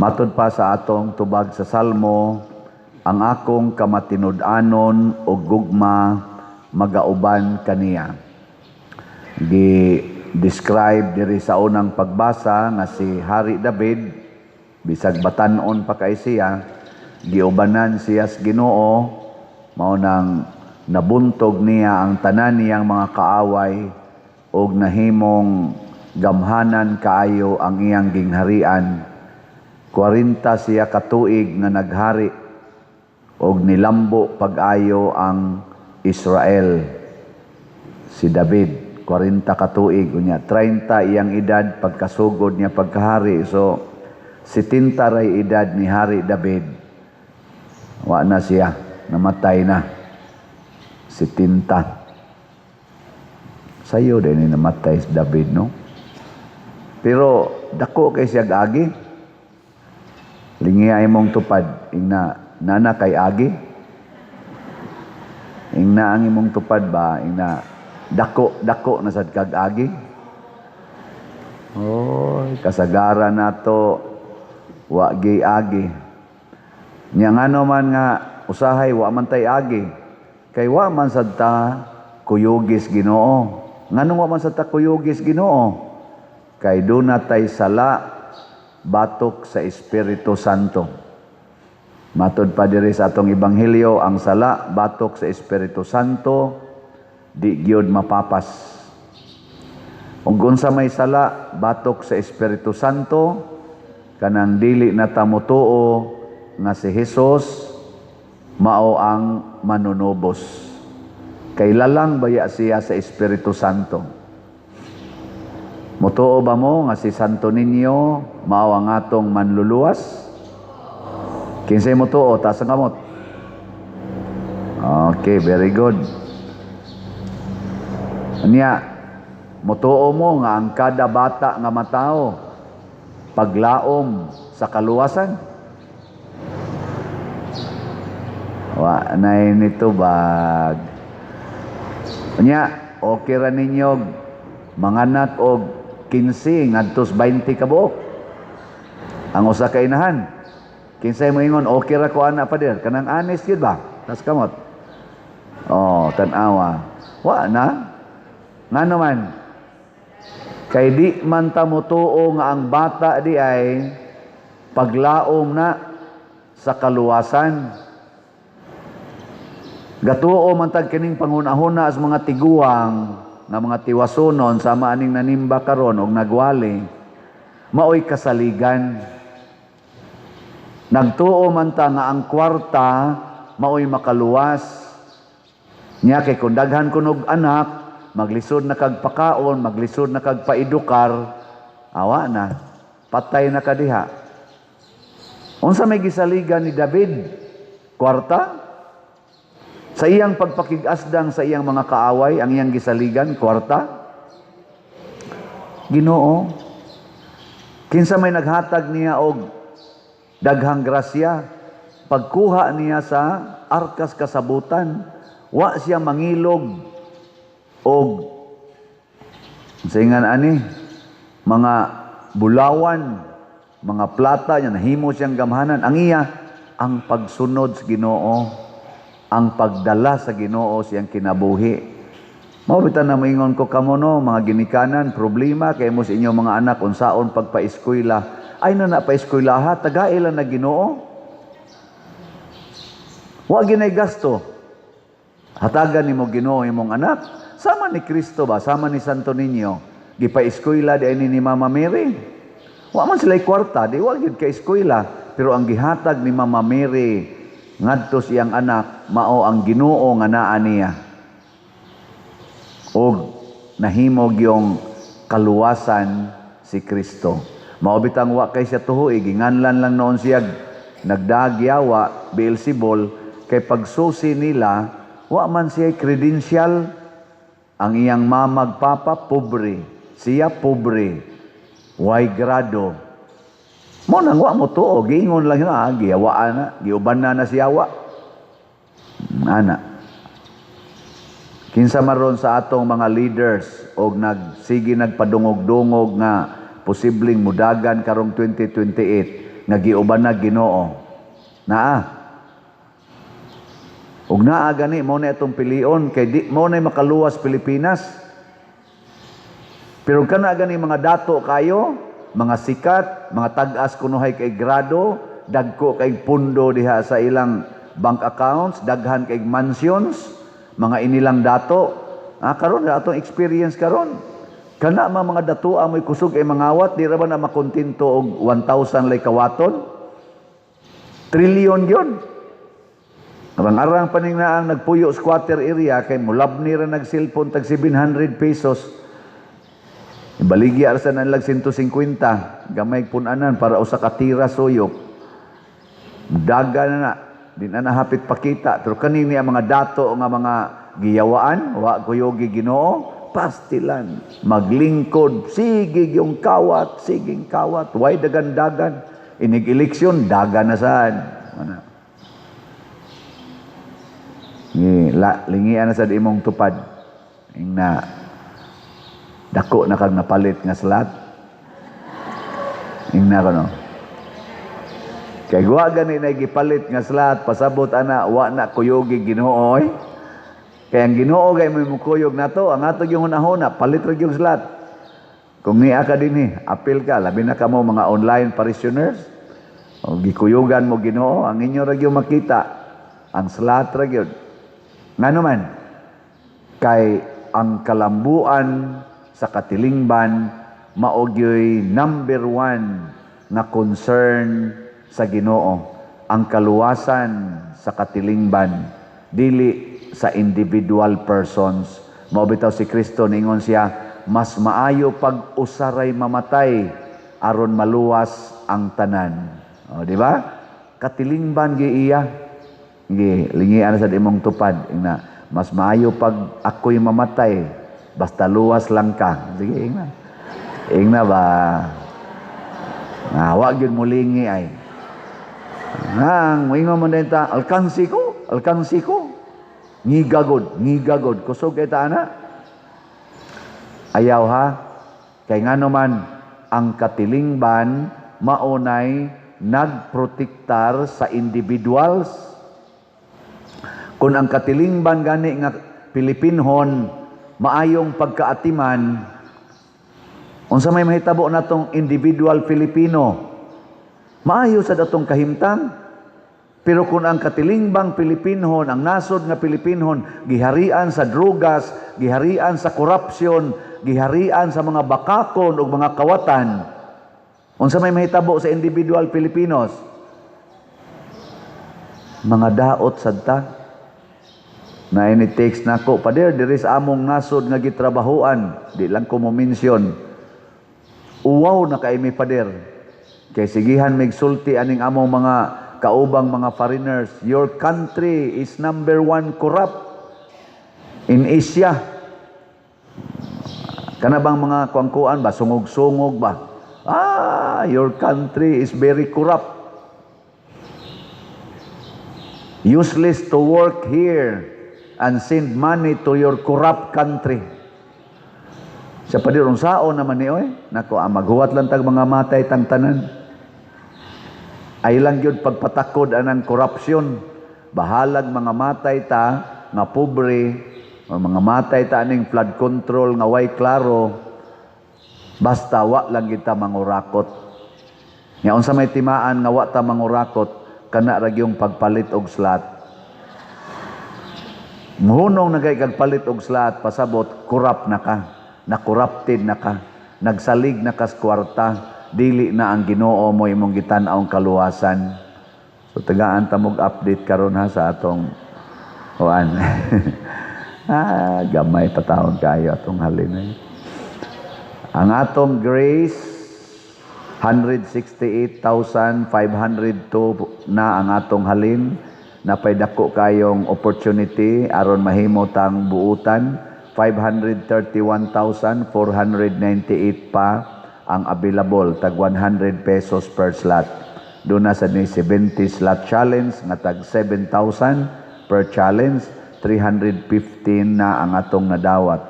Matud pa sa atong tubag sa Salmo, ang akong kamatinud-anon o gugma magauban kaniya. Gi-describe diri sa unang pagbasa nga si Hari David, bisag batan-on pa kay siya, giubanan siya sa Ginoo, mao nang nabuntog niya ang tanan niyang mga kaaway ug nahimong gamhanan kaayo ang iyang gingharian. 40 siya katuig nga naghari og nilambo pag-ayo ang Israel. Si David, 40 katuig unya 30 iyang edad pagkasugod niya pagkahari. So 70 ray edad ni Hari David. Wa na siya, namatay na. 70. Sayo din ni namatay si David, no? Pero dako kay siya agi. Lingi ay mong tupad, ingna nana kay agi. Ingna ang imong tupad ba, ingna dako dako na sad kag agi. Oy, kasagara nato wa gi agi. Nya ngano man nga usahay wa man tay agi. Kay wa man sad ta kuyugis Ginoo. Nganong wa man sad ta kuyugis Ginoo? Kay duna tay sala batok sa Espiritu Santo. Matod pa diri sa atong ebanghelyo, ang sala batok sa Espiritu Santo di gyud mapapas. Ug unsa may sala batok sa Espiritu Santo? Kanang dili na ta motuo nga si Jesus mao ang manunubos. Kay lalang baya siya sa Espiritu Santo. Motuo ba mo nga si Santo Niño mao ang atong manluluwas? Kinsay motuo, taas ang kamot. Okay, very good. Nya, motuo mo nga ang kada bata nga matao paglaom sa kaluwasan? Wa nay nito bag. Nya, okay ra ninyo manganak og 15 ngadtos 20 ka buok ang usa ka inahan? Kinsay moingon okay ra ko ana, Pader? Kanang honest gyud ba? Tas kamot. Oh, tan-awa. Wa na. Ngano man? Kay di man ta motuo nga ang bata di ay paglaom na sa kaluwasan. Gatuo man tag kining panghuna-huna sa mga tiguang nga mga tiwasunon sama aning nanimba karon og nagwali, maoy kasaligan. Nagtuo man ta nga ang kwarta maoy makaluwas. Nya kay kung daghan kunog anak, maglisod na kag pakaon, maglisod na kag paedukar, awa na, patay na ka diha. Unsa may gisaligan ni David? Kwarta? Sa iyang pagpakig-asdang sa iyang mga kaaway, ang iyang gisaligan, kwarta? Ginoo. Kinsa may naghatag niya og daghang grasya? Pagkuha niya sa arkas kasabutan, wa siya mangilog og singan ani mga bulawan, mga plata niya, nahimo siyang gamhanan. Ang iya, ang pagsunod sa Ginoo, ang pagdala sa Ginoo siyang kinabuhi. Mao bitaw na moingon ko kamo no, mga ginikanan, problema kay mo sa inyong mga anak unsaon pagpa-eskwela. Ay na na pa-eskwelaha, tagai lang na Ginoo. Wa ginay gasto. Hatagan nimo Ginoo imong anak. Sama ni Kristo ba, sama ni Santo Niño. Gipa-eskwela di ni Mama Mary. Wa man sila kwarta, di wa gyud ka eskwela, pero ang gihatag ni Mama Mary ngadto sa iyang anak mao ang Ginoo nga naa niya. Og nahimo gyung kaluwasan si Kristo. Mao bitang wa kay siya tuhoy, ginganlan lang noon siya nagdagyawa Beelzebul, kay pagsusi nila wa man siya credential. Ang iyang mama ug papa pobre, siya pobre, way grado. Mo nang wa mo tuo, giingon lang na, giyawaan na, giuban na na siya wa. Ana. Kinsa maron sa atong mga leaders og nagsige nagpadungog-dungog nga posibleng mudagan karong 2028? nga giuban na Ginoo. Naa. Ug naa gani mao na itong pilion kay di mao na makaluwas Pilipinas. Pero kana gani mga dato kayo, mga sikat, mga tag-as kunuhay kay grado, dagko kay pundo diha sa ilang bank accounts, daghan kay mansions, mga inilang dato. Ah, karon atong experience karon. Kana mga datoa mo'y kusog ay mangawat, di ra ba na makontento og 1,000 lay kawaton? Trilyon yun. Arang-arang paning naang nagpuyo squatter area kay mulabni ra nag cellphone tag 700 pesos. Ibaligya ra sa nanlag 150, gamay punanan para usa ka tira suyop. Daga na na, di na nahapit pakita. Pero kanini ang mga dato nga mga giyawaan, wa kuyogi Ginoo, pastilan, maglingkod, sige yung kawat, siging kawat, way dagan-dagan, inig eleksyon, dagan na saan. Ano? Ngi, la, lingian na sa imong tupad. Ing na, dako na kag napalit nga slot. Ing na kono. Kay wa gani na gipalit nga slot, pasabot ana wa na kuyogi Ginoo oy. Kay ang Ginoo gay mo mukuyog nato, ang ato yung hunahuna, palit ra yung slot. Kung niya ka dinhi, apil ka, labi na kamo mga online parishioners. O gikuyugan mo Ginoo, ang inyo ra gyud makita, ang slot ra gyud. Ngano man, kay ang kalambuan sa katilingban mao gyoy number one nga concern sa Ginoo, ang kaluwasan sa katilingban, dili sa individual persons. Mao bitaw si Kristo ningon siya, mas maayo pag usaray mamatay aron maluwas ang tanan. O, di ba? Katilingban gi iya. Gi lingian sa imong tupad ingna, mas maayo pag ako'y mamatay basta luwas lang ka. Sige, ingna. Ingna ba? Nga wa gyud mulingi ay. Nang moingon man din ta, alkansi ko, alkansi ko. Ngigagod, ngigagod. Kusog kay ta ana. Ayaw ha. Kay ngano man ang katilingban maunay nagprotektar sa individuals. Kung ang katilingban gani nga Pilipinhon maayong pagkaatiman, unsa may mahitabo natong individual Filipino? Maayo sa datong kahimtang. Pero kung ang katilingbang Pilipinhon, ang nasod nga Pilipinhon, giharian sa drugas, giharian sa korupsyon, giharian sa mga bakakon ug mga kawatan, unsa may mahitabo sa individual Filipinos? Mga daot sad ta. Na ini text nako, "Pader, diri sa among nasod nga gitrabahoan," di lang ko mo mention. "Uwaw na kay mi, Pader. Kay sigihan migsulti aning among mga kaubang mga foreigners, your country is number one corrupt in Asia." Kana bang mga kuangkuan ba, sungog-sungog ba? "Ah, your country is very corrupt. Useless to work here and send money to your corrupt country." Sa padir, unsaon naman ni oy? Nako, ah, maghuwat lang tag mga matay tang tanan. Ay lang gyud pagpatakod anang corruption. Bahalag mga matay ta nga pobre o mga matay ta aning flood control nga way klaro, basta wa lang kita mangurakot. Nya unsa may timaan nga wa ta mangurakot? Kana ra gyung pagpalit og slot. Muhunong na kay kag palit og slot, pasabot corrupt na ka, na corrupted na ka, nagsalig na kas kwarta, dili na ang Ginoo mo imong gitan-awng kaluwasan. So tagaan ta mog update karon ha sa atong kuan. Ah, gamay pa taon kayo atong halin eh. Ang atong grace, 168,502 na ang atong halin. Napay dako kayong opportunity aron mahimo tang buutan. 531,498 pa ang available, tag 100 pesos per slot. Doon na sa ni 70 slot challenge nga tag 7,000 per challenge, 315 na ang atong nadawat.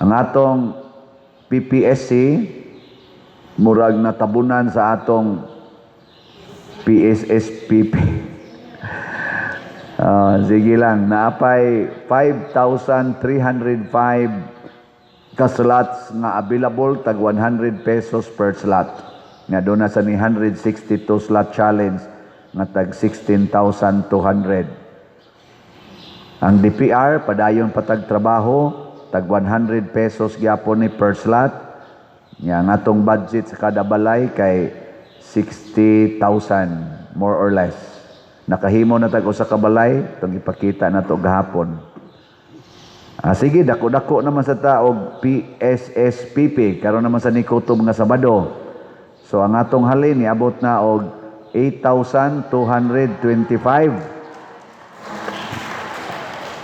Ang atong PPSC murag natabunan sa atong PSSPP. Ah, sige lang, naapay 5,305 ka slots nga available, tag 100 pesos per slot. Nga doon na sa ni 162 slot challenge nga tag 16,200. Ang DPR padayon patag trabaho, tag 100 pesos gyapon ni per slot. Nya ang atong budget sa kada balay kay 60,000 more or less. Nakahimo na tag usa ka balay, itong ipakita na to gahapon. Ah, sige, dako-dako naman sa taog PSSPP karon naman sa nikutob nga Sabado. So ang atong halin niabot na og 8,225.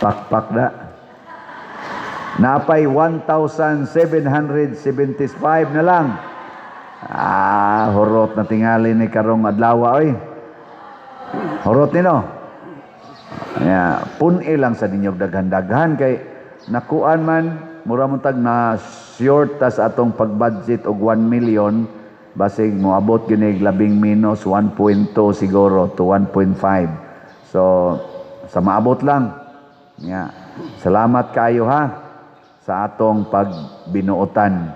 Pakpak na. Napay 1,775 na lang. Ah, hurot na tingali ni karong adlaw oy. Hurot nino. Ya, pun-i lang sa ninyog daghan-daghan kay nakuan man mura man tag na short ta sa atong pag-budget og 1 million, basig moabot gyud labing minus 1.2 siguro to 1.5. So sa maabot lang. Ya. Salamat kayo ha sa atong pagbinuotan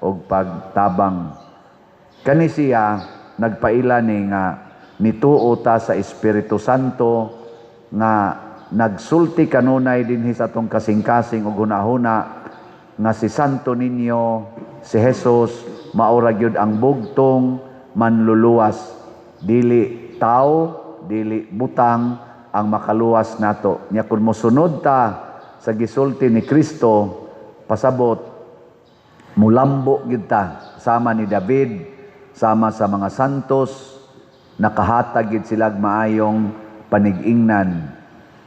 og pagtabang. Kani siya nagpaila ni nga nituo ta sa Espiritu Santo nga nagsulti kanunay dinhi sa atong kasing-kasing ug hunahuna nga si Santo Niño, si Jesus, maura gyud ang bugtong manluluwas. Dili tao, dili butang ang makaluwas nato. Nya kun mosunod ta sa gisulti ni Kristo, pasabot mulambo gyud ta sama ni David, sama sa mga santos, nakahatag gyud sila maayong panigingnan.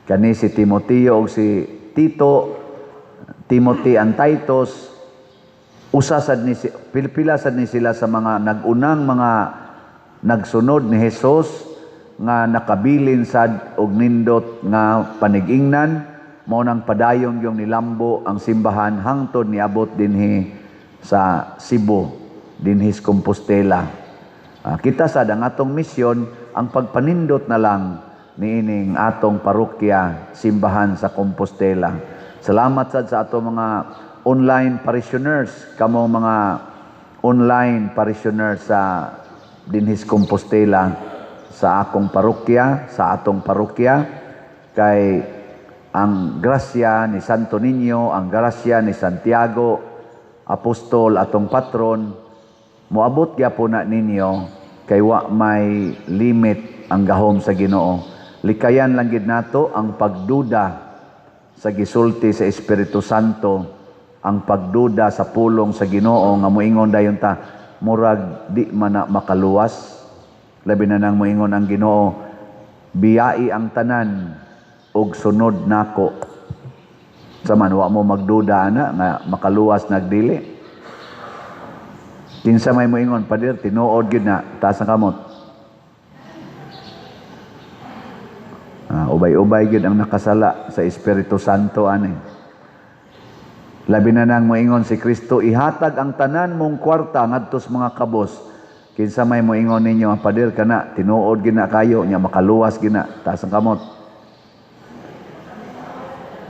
Kani si Timoteo ug si Tito, Timothy and Titus, usa sad ni pila sad ni sila sa mga nagunang mga nagsunod ni Jesus nga nakabilin sad og nindot nga panigingnan. Mao nang padayon yung nilambo ang simbahan hangtod niabot dinhi sa Cebu, dinhi sa Compostela. Ah, kita sad ang atong misyon ang pagpanindot na lang niining atong parokya, simbahan sa Compostela. Salamat sad sa atong mga online parishioners, kamo mga online parishioners sa dinhis Compostela, sa akong parokya, sa atong parokya, kay ang grasya ni Santo Niño, ang grasya ni Santiago Apostol, atong patron, moabot gyapon na ninyo kay wa may limit ang gahom sa Ginoo. Likayan lang gid nato ang pagduda sa gisulti sa Espiritu Santo, ang pagduda sa pulong sa Ginoo nga moingon dayon ta, murag di man na makaluwas. Labi na nang moingon ang Ginoo, "Biyai ang tanan ug sunod nako." Sa man wa mo magduda ana nga makaluwas nagdili? Kinsa may moingon, "Pader, tinuod gyud na"? Taas ang kamot. Ah, ubay-ubay gyud ang nakasala sa Espiritu Santo ani. Labi na nang moingon si Kristo, "Ihatag ang tanan mong kwarta ngadto sa mga kabos." Kinsa may moingon ninyo, "Ang pader, kana tinuod gyud na kayo nya makaluwas gyud na"? Taas ang kamot.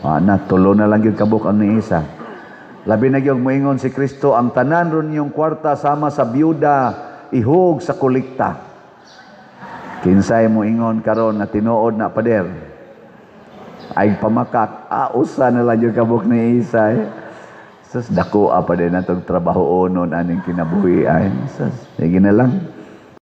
Ah, na tulo na lang gyud kabuk ang niisa. Labi na gyud moingon si Kristo, "Ang tanan ron yung kwarta sama sa byuda ihug sa kolekta." Kinsay moingon karon na tinuod na, pader? Ay pamakak, ah, usa na lang yung kabuk ni isa eh. Sus, dako pa din natong trabaho onon aning kinabuhi ay. Sus, sige na lang.